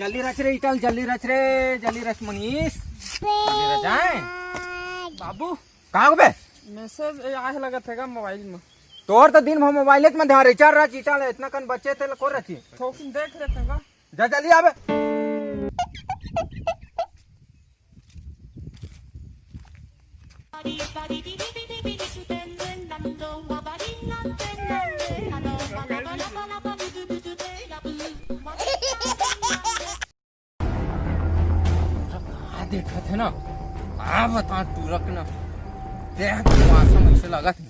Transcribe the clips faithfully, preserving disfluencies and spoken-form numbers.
जल्दी रच रे ईटा ल, जल्दी रच रे, जल्दी रच मनीष, जल्दी रच आए। बाबू, का हो बे? Message आए लगत हे गा मोबाइल में। तोर तो दिन भर मोबाइल में ध्यान रहे, चल रच ईटा ल, इतना कन बचे थे, कोन रची? थोकिन देख रे तंगा। जा जल्दी आबे। का देखत हे ना, का बता तू, रख ना। देख, मौसम ऐसे लगत हे।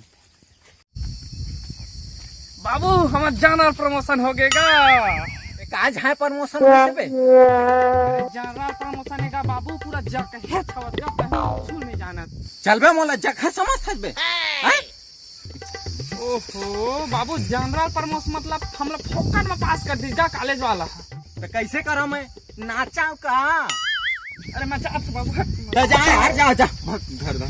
बाबू, हमर general promotion हो गे गा। ए, का झाय promotion होइस बे? अरे, general promotion हे गा बाबू, पूरा जग के हे छवत गा, तैं सुन नहीं जानत। चल बे, मोला जग हर समझ थस बे। हैं? ओहो, बाबू, general promotion मतलब हमला फोकट में पास कर दिस गा college वाला। तो कैसे करा मैं? नाचा का? अरे, मैं जात बाबू। जा, जा यार, जा, जा। भाग घर दा।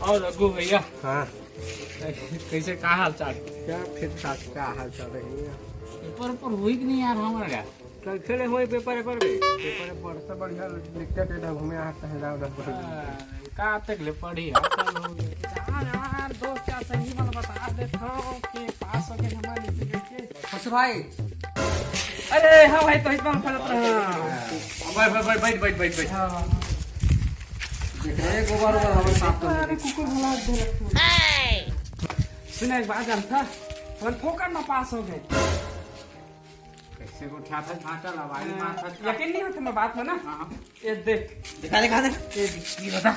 और रघु भैया, हाँ। कैसे, का हाल चाल? क्या ठीक ठाक, का हाल चाल है भैया? पेपर ऊपर हुई कि नहीं यार हमारा? कैसे ले हुई पेपर, पेपर में? पेपर में पढ़ता बढ़िया लिखते थे, घूमे हाथ टहला उधर पर। हाँ, का तक ले पढ़ी, हाल चाल हो गया। यार, यार, दोस्त क्या सही वाला बता देता हूँ कि पास हो गए हमारे लिखते लिखते। बस भाई। अरे हाँ भाई, तो इतना फैलत रहा। बैठ, बैठ, बैठ, बैठ, बैठ, बैठ, बैठ। हाँ। देख रहे हैं, गोबर ओबर हमारे साफ कर अरे, कुकुर भला दे रखा। सुन, एक बात जानता, अपन फोकट में पास हो गए। कैसे को क्या था, कहाँ चला भाई, हाँ, मार था। यकीन नहीं होता मैं बात में ना। हाँ, हाँ। ये देख। दिखा, दिखा, दिखा। ये देख, ये बता।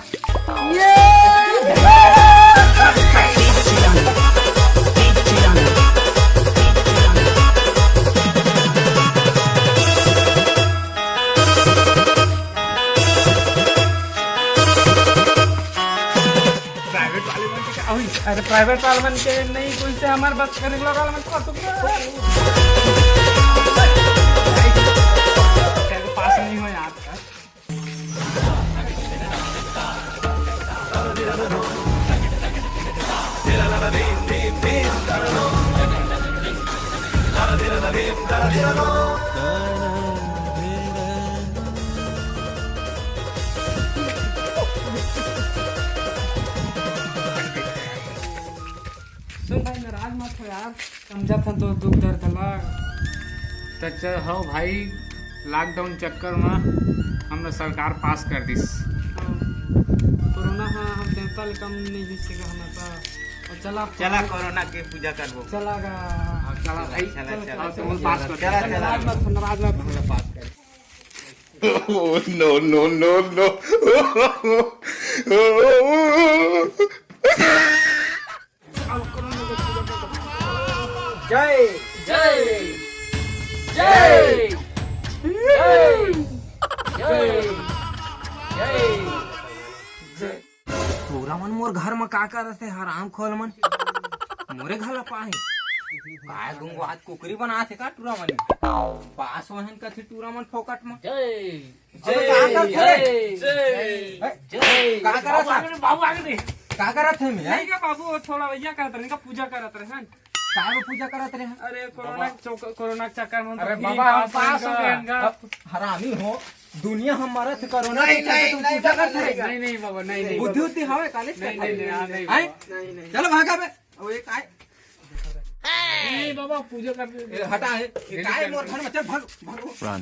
प्राइवेट वाले मन के क्या हुई? अरे, प्राइवेट वाले मन के नहीं, कोई से हमारे बस के रेगुलर वाले मन को तो क्या? पास नहीं हो यार। सुन भाई, नाराज मत हो यार, समझत हन तो दुख दर्द ला। त च-, हो भाई, lockdown चक्कर में हमला सरकार पास कर दिस। हाँ, कोरोना हा हम देवता ले कम नहीं हुई सके हमर पास। और चला चला, कोरोना के पूजा करबो। चला गा। हाँ, चला भाई, चला, चला, चला, चला, चला, चला, चला, चला, चला। नाराज मत हो, नाराज मत हो। हमला पास कर। Oh, no, no, no, no। जय। जय। जय। जय। जय। जय। टूरा मन मोर घर म का करत हे, हराम खोल मन। मोरे घर ला पाए। काय गुंगो आज कुकरी बनात हे का टूरा मन? पास होहन कथे टूरा मन फोकट म। जय। अबे का करत हे? जय। जय। हैं? जय। का करत हे? बाबू आगे दे। का करत हे मैं? नहीं का बाबू, वो थोड़ा भैया करत रहे, इनका पूजा करत रहे हैं। काय वो पूजा करत रहे हैं? अरे कोरोना बाबा। चौक-, कोरोना के चक्कर में अरे तो बाबा, हम पास हो गए हैं का। अब हरामी हो, दुनिया हम मरत हे कोरोना के नहीं, चक्कर, नहीं, तुम नहीं, पूजा नहीं, करत रहे। नहीं, नहीं बाबा, नहीं, नहीं बुद्धि बाबा। उद्धि हवे, कॉलेज नहीं, का नहीं, नहीं, नहीं, बाबा। नहीं, नहीं। चलो भागा बे। अब ये काय? नहीं बाबा, पूजा कर ए, हटा है। ये काय मोर घर में? चल, भाग, भाग।